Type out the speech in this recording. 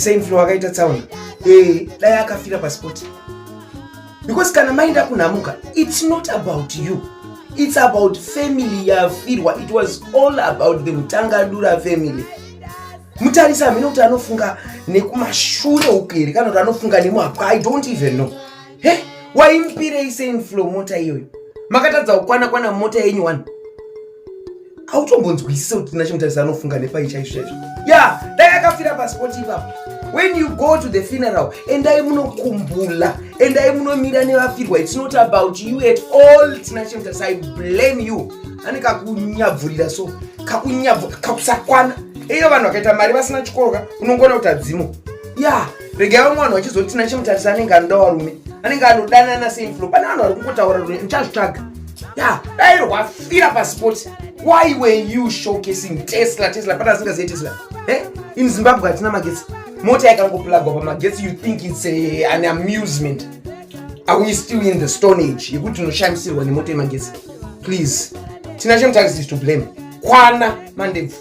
Sainflow akaita tsaona. Eh, dai akafira paspot. Because kana maenda kunhamuka, it's not about you. It's about family yafirwa. It was all about the Mutangadura family. Mutarisi hamene kuti anofunga nekumashure uku here kana kuti anofunga nemuhapwa. I don't even know. He, waimupirei Sainflow mota iyoyo? Makatadza kukwana kwana mota yenyu wani. Hautombonzwisise kuti Tinashe Mutarisi anofunga nepai chaizvo chaizvo. Ya, dai akafira paspoti ipapo. When you go to the funeral, endai munokumbula, endai munomira nevafirwa. It's not about you at all. Tinashe Mutarisi, I blame you. Ane kakunyabvurira so, kakunyabvu, kakusakwana. Iyo vanhu vakaita mari vasina chikoro ka, unongoona kuti hadzimo. Ya, regai vamwe vanhu vachizoti Tinashe Mutarisi anenge anoda varume, anenge anodanana Sainflow. Pane vanhu vari kungotaura kuti ndichazvitsvaga. Ya, dai rwafira paspoti. Why were you showcasing Tesla? Tesla, pana asingazive Tesla. Eh? In Zimbabwe hatina magetsi. Mota yakangoplugwa pamagetsi, you think it's an amusement. Are we still in the stone age yekuti tinoshamisirwa nemota yemagetsi? Please. Tinashe Mutarisi is to blame. Kwana mandebvu.